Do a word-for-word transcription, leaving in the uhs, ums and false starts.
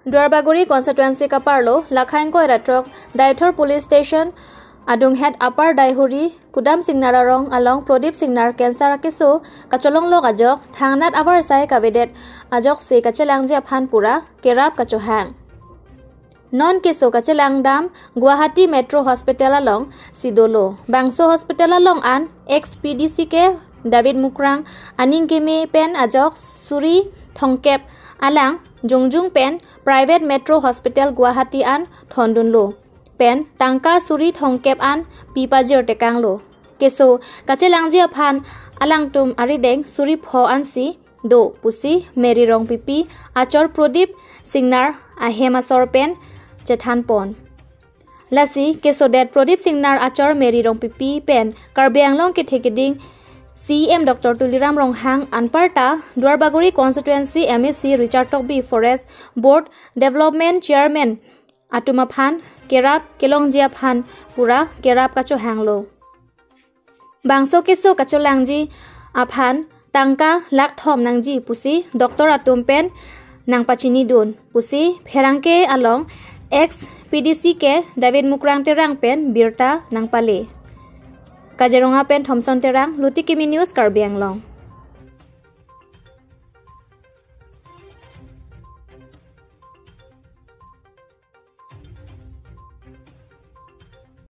Duarbagori constituency kaparlo lakhaingkoi ra throk Deithor police station adunghet Upper Deithor Kudam Singnar arong along Prodip Singnar cancer akeso kacholonglok ajok thangnat avarsai kavedet ajoksi kachelangji aphan pura kerap kachohang. Non keso kachelang dam Guwahati Metro Hospital alongsi dolo. Bangso hospital along an ex P D C K David Mukrang aning keme pen ajok suri thongkep alang jongjung pen Private Metro Hospital Guwahati an thondunlo pen tangka suri thongkep an pi pajir tekanglo. Keso kachelangji aphan alangtum arideng suri pho ansi do pusi Mary Rongpipi achor Prodip Singnar ahem asor pen chethanpon. Lasi kesodet Prodip Singnar achor Mary Rongpipi pen Karbi Anglong kethe keding C E M Doctor Tuliram Ronghang anparta Duarbagori constituency M A C Richard Tokbi, Forest Board Development Chairman atum aphan kerap kelongji aphan pura kerap kachohanglo. Bangso keso kachelangji aphan tangka lakh thom nangji pusi doctor atum pen nangpachinidun pusi pherangke along ex P D C K David Mukrang Terang pen birta nangpale. Kaziranga pen Thomson Terang, Luti Kimi News, Karbi Anglong.